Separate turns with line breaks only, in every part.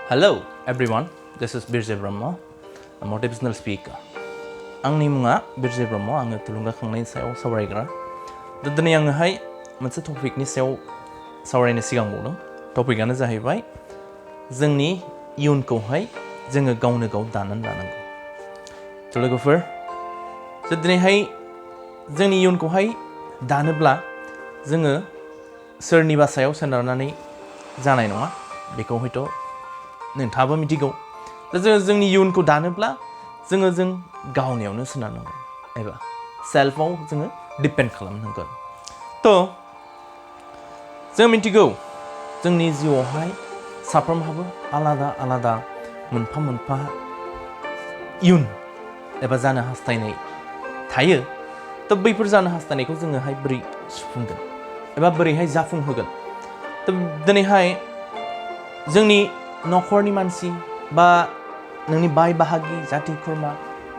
Hello everyone, this is Birje Brahma, a motivational speaker. आंनि मुङा बिरजे ब्रह्म आङो थुलुंगाखांनायनि सायाव सावरायग्रा दा दिनै आङोहाय मोनसे टपिकनि सायाव सावरायनो सिगांबावदों टपिकआनो जाहैबाय जोंनि इयुनखौहाय जोङो गावनो गाव दानानै लानांगौ थ' लोगोफोर दिनैहाय जोंनि इयुनखौहाय दानोब्ला जोङो सोरनिबा सायाव सोनारनानै जानाय नङा बेखौ हयथ' नोंथाङाबो मिथिगौ दा जोंनि इयुनखौ दानोब्ला जों गावनियावनो सोनारनांगोन एबा सेल्फआव जोङो डिपेन्ड खालामनांगोन थ' जों मिथिगौ जोंनि जिउआवहाय साफ्रोमहाबो आलादा आलादा मोनफा मोनफा इयुन एबा जानो हास्थायनाय थायो थ' बैफोर जानो हास्थायनायखौ जोङोहाय बोरै सुफुंगोन एबा बोरैहाय जाफुंहोगोन थ' दिनैहाय जोंनि न'खरनि मानसि बा नोंनि बाय बाहागि जाथि खुरमा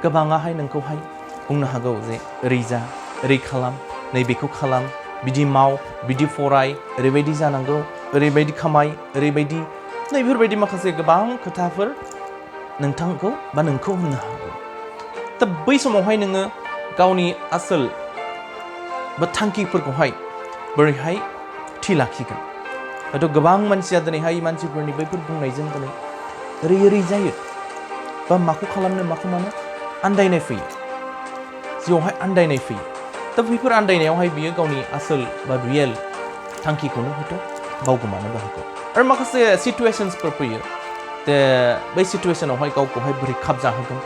गोबाङाहाय नोंखौहाय बुंनो हागौ जे ओरै जा ओरै खालाम नैबेखौ खालाम बिदि माव बिदि फराय ओरैबायदि जानांगौ ओरैबायदि खामाय ओरैबायदि नैफोरबायदि माखासे गोबां खोथाफोर नोंथांखौ बा नोंखौ होननो हागौ दा बै समावहाय नोङो गावनि आसोल बा थांखिफोरखौहाय बोरैहाय थि लाखिगोन हयथ' गोबां मानसिया दिनैहाय मानसिफोरनि बैफोर बुंनायजों दिनै ओरै जायो बा माखौ खालामनो माखौ मानो आन्दायनाय फैयो जिउआवहाय आन्दायनाय फैयो दा बैफोर आन्दायनायावहाय बियो गावनि आसोल बा रियेल थांखिखौनो हयथ' बावगोमानोबो हागौ आरो माखासे सिटुवेशन्सफोर फैयो जे बै सिटुवेशनावहाय गावखौहाय बोरै खाबजाहोगोन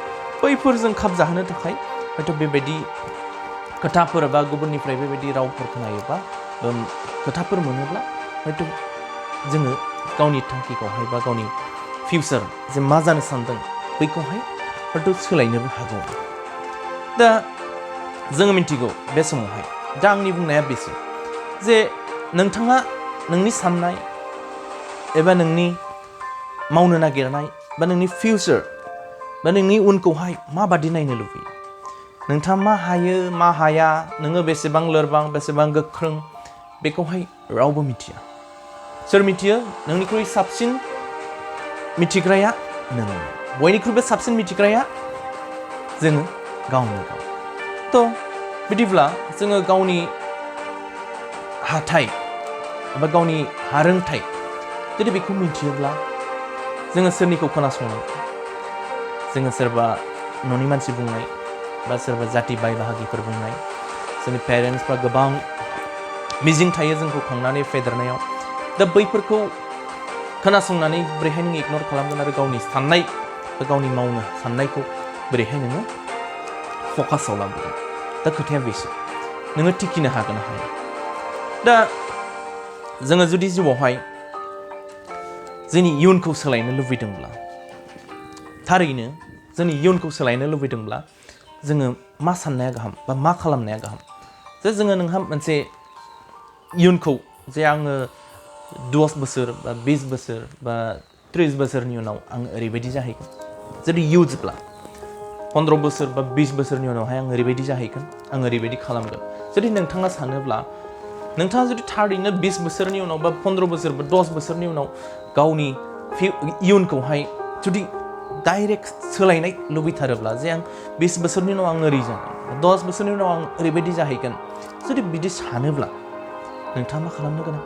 बैफोरजों खाबजाहोनो थाखाय हयथ' बेबायदि खोथाफोर बा गुबुननिफ्राय बेबायदि रावफोर खोनायोबा खोथाफोर मोनोब्ला हयथ' जोङो गावनि थांखिखौहाय बा गावनि फिउचार जे मा जानो सानदों बैखौहाय हयथ' सोलायनोबो हागौ दा जोङो मिथिगौ बे समावहाय दा आंनि बुंनाया बेसो जे नोंथाङा नोंनि साननाय एबा नोंनि मावनो नागिरनाय बा नोंनि फिउचार बा नोंनि उनखौहाय माबादि नायनो लुबैयो नोंथाङा मा हायो मा हाया नोङो बेसेबां लोरबां बेसेबां गोख्रों बेखौहाय रावबो मिथिया सोर मिथियो नोंनिख्रुइ साबसिन मिथिग्राया नोङो बयनिख्रुइबो साबसिन मिथिग्राया जोङो गावनो गाव थ' बिदिब्ला जोङो गावनि हाथाय एबा गावनि हारोंथाय जुदि बेखौ मिथियोब्ला जोङो सोरनिखौ खोनासंनांगौ जोङो सोरबा न'नि मानसि बुंनाय बा सोरबा जाथि बाय बाहागिफोर बुंनाय जोंनि पेरेन्टसफ्रा गोबां मिजिं थायो जोंखौ खांनानै फेदेरनायाव दा बैफोरखौ खोनासंनानै बोरैहाय नों इगनर खालामगोन आरो गावनि साननाय बा गावनि मावनो साननायखौ बोरैहाय नोङो फकासाव लाबोगोन दा खोथाया बेसो नोङो थिखिनो हागोन हाया दा जोङो जुदि जिउआवहाय जोंनि इयुनखौ सोलायनो लुबैदोंब्ला थारैनो जोंनि इयुनखौ सोलायनो लुबैदोंब्ला जोङो मा साननाया गाहाम बा मा खालामनाया गाहाम जे जोङो नोंहा मोनसे इयुनखौ जे आङो 10 बोसोर बा 20 बोसोर बा 30 बोसोरनि उनाव आं ओरैबायदि जाहैगोन जुदि इयुथब्ला 15 बोसोर बा 20 बोसोरनि उनावहाय आं ओरैबायदि जाहैगोन आं ओरैबायदि खालामगोन जुदि नोंथाङा सानोब्ला नोंथाङा जुदि थारैनो 20 बोसोरनि उनाव बा 15 बोसोर बा 10 बोसोरनि उनाव गावनि इयुनखौहाय जुदि डाइरेक्ट सोलायनाय लुबैथारोब्ला जे आं 20 बोसोरनि उनाव आं ओरै जागोन 10 बोसोरनि उनाव आं ओरैबायदि जाहैगोन जुदि बिदि सानोब्ला नोंथाङा मा खालामनो गोनां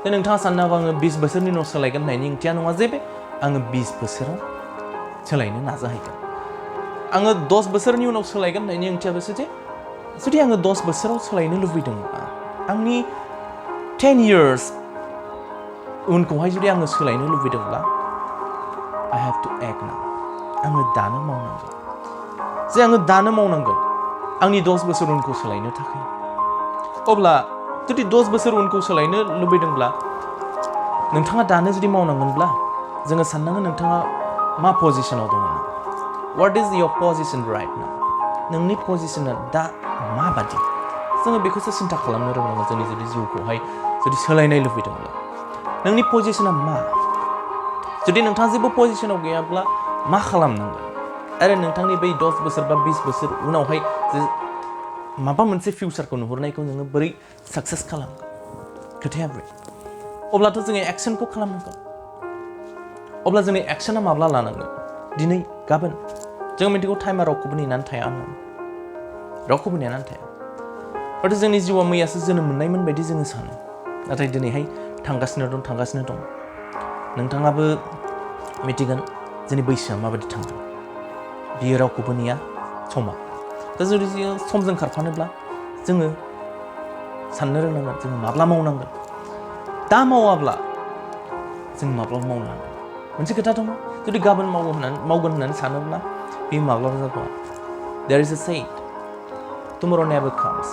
जे नोंथाङा साननो हागौ आङो 20 बोसोरनि उनाव सोलायगोन होननायनि ओंथिया नङा जे बे आङो 20 बोसोराव सोलायनो नाजाहैगोन आङो 10 बोसोरनि उनाव सोलायगोन होननायनि ओंथिया बेसो जे जुदि आङो 10 बोसोराव सोलायनो लुबैदोंब्ला आंनि 10 years उनखौहाय जुदि आङो सोलायनो लुबैदोंब्ला I have to act now आङो दानो मावनांगोन जे आङो दानो मावनांगोन आंनि 10 बोसोर उनखौ सोलायनो थाखाय अब्ला जुदि 10 बोसोर उनखौ सोलायनो लुबैदोंब्ला नोंथाङा दानो जुदि मावनांगोनब्ला जोङो साननांगोन नोंथाङा मा पजिशनाव दङ What is your position right now नोंनि पजिशना दा माबादि जोङो बेखौसो सिन्था खालामनो रोंनांगोन जोंनि जुदि जिउखौहाय जुदि सोलायनाय लुबैदोंब्ला नोंनि पजिशना मा जुदि नोंथाङा जेबो पजिशनाव गैयाब्ला मा खालामनांगोन आरो नोंथांनि बै 10 बोसोर बा 20 बोसोर उनावहाय जे माबा मोनसे फिउचारखौ नुहुरनायखौ नोङो बोरै साक्सेस खालामगोन खोथाया बे अब्लाथ' जोङो एक्सनखौ खालामनांगोन अब्ला जोंनि एक्शना माब्ला लानांगोन दिनै गाबोन जों मिथिगौ टाइमा रावखौबो नेनानै थाया होननानै रावखौबो नेनानै थाया हयथ' जोंनि जिउआ मैयासो जोनोम मोननायमोन बायदि जोङो सानो नाथाय दिनैहाय थांगासिनो दं नोंथाङाबो मिथिगोन जोंनि बैसोआ माबायदि थांदों बियो रावखौबो नेया समा दा जुदि जोङो समजों खारफानोब्ला जोङो साननो रोंनांगोन जोङो माब्ला मावनांगोन दा मावाब्ला जों माब्ला मावनो हागोन मोनसे खोथा दङ जुदि गाबोन मावगोन होननानै सानोब्ला बेयो माब्लाबा जाथ'आ there is a saying tomorrow never comes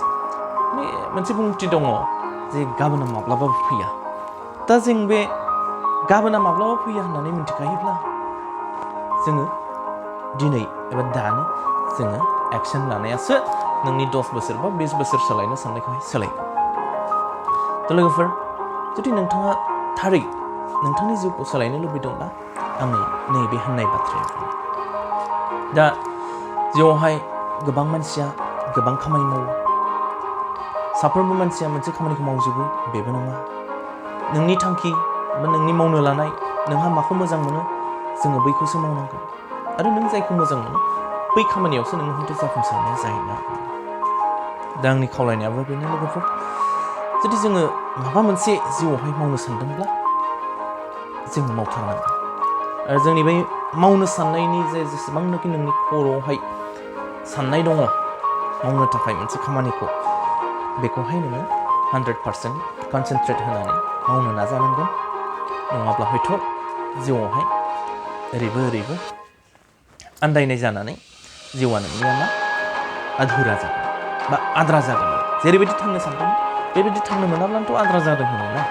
मोनसे बुंथि दङ जे गाबोना माब्लाबाबो फैया दा जों बे गाबोना माब्लाबा फैया होननानै मिन्थिखायोब्ला जोङो दिनै एबा दानो जोङो एक्शन लानायासो नोंनि 10 बोसोर बा 20 बोसोर सोलायनो साननायखौहाय सोलायगोन थ' लोगोफोर जुदि नोंथाङा थारै नोंथांनि जिउखौ सोलायनो लुबैदोंब्ला आंनि नैबे होननाय बाथ्राया दा जिउआवहाय गोबां मानसिया गोबां खामानि मावो साफ्रोमबो मानसिया मोनसे खामानिखौ मावजोबो बेबो नङा नोंनि थांखि बा नोंनि मावनो लानाय नोंहा माखौ मोजां मोनो जोङो बैखौसो मावनांगोन आरो नों जायखौ मोजां मोनो बै खामानियावसो नोङो हयथ' जाफुंसारनाया जाहैनो हागौ दा आंनि खावलायनायाबो बेनो लोगोफोर जुदि जोङो माबा मोनसे जिउआवहाय मावनो सानदोंब्ला जोङो मावथारनांगोन आरो जोंनि बै मावनो साननायनि जेसेबांनाखि नोंनि खर'आवहाय साननाय दङ मावनो थाखाय मोनसे खामानिखौ बेखौहाय नोङो 100% कनसेन्ट्रेट होनानै मावनो नाजानांगोन नङाब्ला हयथ' जिउआवहाय ओरैबो आन्दायनाय जानानै जिउआ नोंनिया मा आधुरा जागोन बा आद्रा जागोन जेरैबायदि थांनो सानदों बेबायदि थांनो मोनाब्लानोथ' आद्रा जादों होनो ना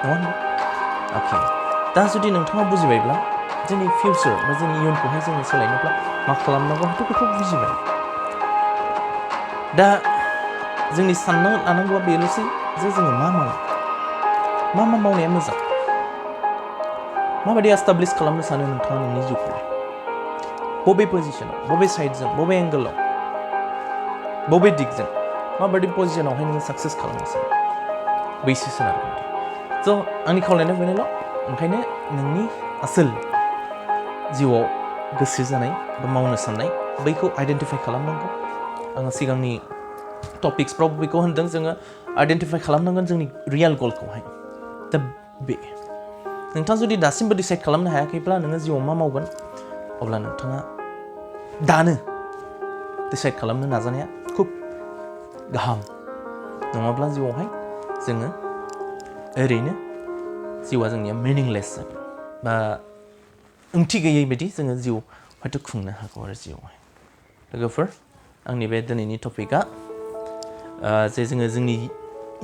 नङा होनबा अके दा जुदि नोंथाङा बुजिबायब्ला जोंनि फिउचार बा जोंनि इयुनखौहाय जोङो सोलायनोब्ला मा खालामनांगौ हयथ' बेखौ बुजिबाय दा जोंनि साननो लानांगौआ बेनोसै जे जोङो मा मावनाया मोजां माबायदि एस्टाब्लिश खालामनो सानो नोंथाङा नोंनि जिउखौलाय बबे पजिशनाव बबे साइडजों बबे एंगोलाव बबे दिगजों माबायदि पजिशनावहाय नोङो साक्सेस खालामनो सानो बैसो सोनारगोन स' आंनि खावलायनाया बेनोल' ओंखायनो नोंनि आसोल जिउआव गोसो जानाय बा मावनो साननाय बैखौ आइडेन्टिफाइ खालामनांगौ आङो सिगांनि टपिक्सफ्राव बेखौ होनदों जोङो आइडेन्टिफाइ खालामनांगोन जोंनि रियेल गलखौहाय दा बे नोंथाङा जुदि दासिमबो डिसाइड खालामनो हायाखैब्ला नोङो जिउआव मा मावगोन अब्ला नोंथाङा दानो डिसाइड खालामनो नाजानाया खुब गाहाम नङाब्ला जिउआवहाय जोङो ओरैनो जिउआ जोंनिया मिनिंलेस जागोन बा ओंथि गैयै बायदि जोङो जिउ हयथ' खुंनो हागौ आरो जिउआवहाय लोगोफोर आंनि बे दिनैनि टपिकआ जे जोङो जोंनि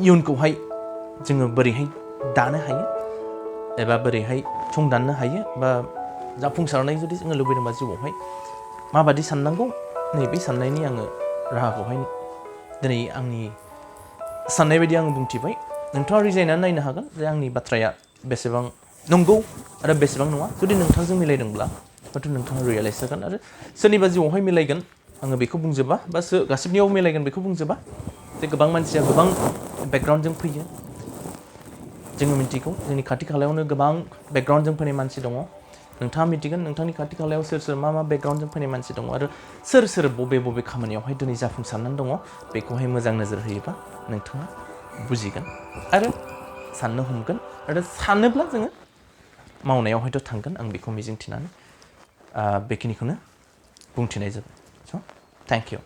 इयुनखौहाय जोङो बोरैहाय दानो हायो एबा बोरैहाय संदाननो हायो बा जाफुंसारनाय जुदि जोङो लुबैदोंबा जिउआवहाय माबादि साननांगौ नैबे साननायनि आङो राहाखौहाय दिनै आंनि साननाय बायदि आङो बुंथिबाय नोंथाङा रिजायनानै नायनो हागोन जे आंनि बाथ्राया बेसेबां नंगौ आरो बेसेबां नङा जुदि नोंथांजों मिलायदोंब्ला हयथ' नोंथाङा रियेलाइज जागोन आरो सोरनिबा जिउआवहाय मिलायगोन आङो बेखौ बुंजोबा बा गासिबनियाव मिलायगोन बेखौ बुंजोबा जे गोबां मानसिया गोबां बेकग्राउन्डजों फैयो जोङो मिथिगौ जोंनि खाथि खालायावनो गोबां बेकग्राउन्डजों फैनाय मानसि दङ नोंथाङा मिथिगोन नोंथांनि खाथि खालायाव सोर मा बेकग्राउन्डजों फैनाय मानसि दङ आरो सोर बबे खामानियावहाय दिनै जाफुंसारनानै दङ बेखौहाय मोजां नोजोर होयोबा नोंथाङा बुजिगोन आरो साननो हमगोन आरो सानोब्ला जोङो मावनायाव हयथ' थांगोन आं बेखौ मिजिंथिनानै बेखिनिखौनो बुंथिनाय जाबाय स' थेंक इउ